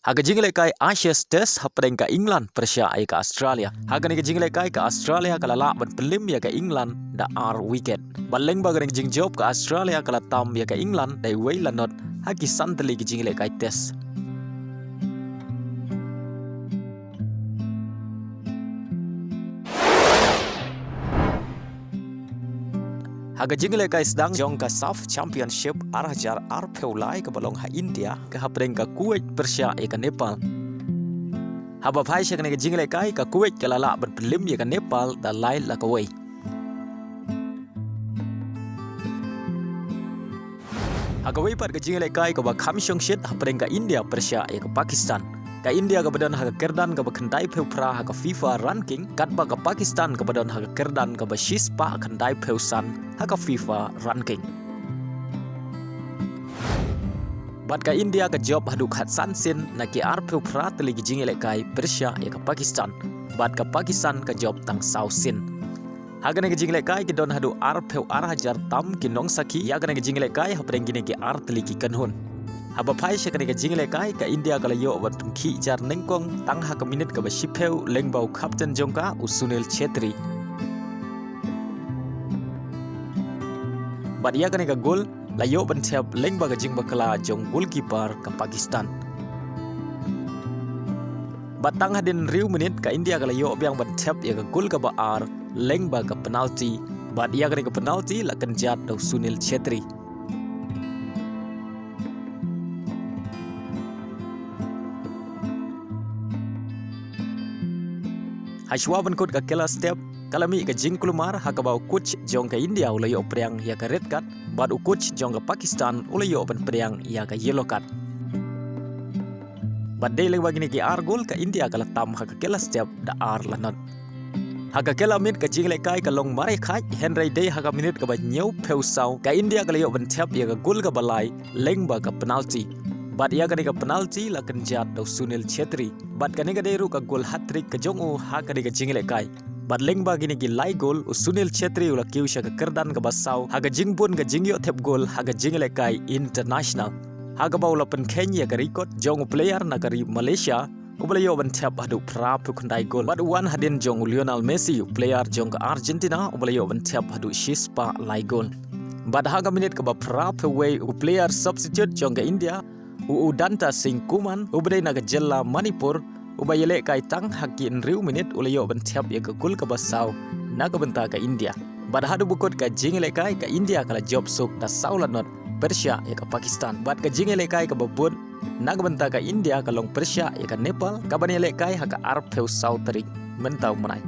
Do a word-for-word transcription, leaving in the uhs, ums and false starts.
Ha ka jingïalehkai Ashes Test hapdeng ka England pyrshah ïa ka Australia. Ha kane ka jingïalehkai ka Australia ka la lah ban pynlip ïa ka England da ar wicket. Bad lyngba kane ka jingjop ka Australia ka la tam ïa ka England da wei la not ha ki san tylli ki jingïalehkai Test. Ha ka jingïalehkai sdang jong ka SAFF Championship ar hajar arphew lai kaba long ha India, ka hapdeng ka Kuwait pyrshah ïa ka Nepal. Haba phai sha kane ka jingïalehkai ka Kuwait ka la lah ban pynlip ïa ka Nepal da lai la kawei. Ha kawei pat ka jingïalehkai kaba kham shongshit hapdeng ka India pyrshah ïa ka Pakistan. Ka India kaba don ha ka kyrdan kaba khyndai phew phra ha ka FIFA ranking, katba ka Pakistan kaba don ha ka kyrdan kaba shispah khyndai phew san ha ka FIFA ranking. Bad ka India ka jop haduh khatsan sien na ki arphew phra tylli ki jingïalehkai pyrshah ïa ka Pakistan. Bad ka Pakistan ka jop tang saw sien. Ha kane ka jingïalehkai ki don haduh arphew ar hajar tam ki nongsakhi ïa kane ka jingïalehkai hapdeng kine ki ar tylli ki kynhun. Haba phai sha kane ka jingïalehkai ka India ka la ïoh ban pynkhih jar nyngkong tang ha ka minit kaba shiphew lyngba u captain jong ka u Sunil Chhetri. Bad ïa kane ka gol la ïoh ban thep lyngba ka jingbakla jong goalkeeper ka Pakistan. Bad tang hadien hynriew minit ka India ka la ïoh biang ban thep ïa ka gol kaba ar lyngba ka penalty. Bad ïa kane ka penalty la kynjat da u Sunil Chhetri. Hashwa ban kut ka kylla step ka la mih ka jingkulmar ha kaba u coach jong ka India u la ïoh pdiang ïa ka red card, bad u coach jong ka Pakistan u la ïoh ban pdiang ïa ka yellow card. Bad dei lyngba kine ki ar gol ka India ka la tam ha ka kylla step da ar la not. Ha ka kylla miet ka jingïalehkai ka long mareh khaid, hynrei dei ha ka minit kaba hynñiew phew saw ka India ka la ïoh ban thep ïa ka gol kaba lai lyngba ka penalty. Bad ïa kane ka penalty la kynjat da u Sunil Chhetri. Bad kane ka dei ruh ka gol hat-trick ka jong u ha kane ka jingïalehkai. Bad lyngba kine ki lai gol u Sunil Chhetri u la kiew sha ka kyrdan kaba saw ha ka jingbun ka jingïoh thep gol ha ka jingïalehkai international, ha kaba u la pynkheiñ ïa ka record jong u player na ka ri Malaysia uba la ïoh ban thep haduh phra phew khyndai gol. Bad u wan hadien jong u Lionel Messi, u player jong ka Argentina, uba la ïoh ban thep haduh shispah lai gol. Bad ha ka minit kaba phra phew wei u player substitute jong ka India, u Udanta Singh Kuman, uba dei na ka jylla Manipur, uba ïalehkai tang ha ki hynriew minit u la ïoh ban thep ïa ka gol kaba saw na ka bynta ka India. Bad haduh ba kut ka jingïalehkai ka India ka la jop suk da saw la not pyrshah ïa ka Pakistan. Bad ka jingïalehkai kaba bud na ka bynta ka India ka long pyrshah ïa ka Nepal, kaban ïalehkai ha ka arphew saw tarik mynta u bnai.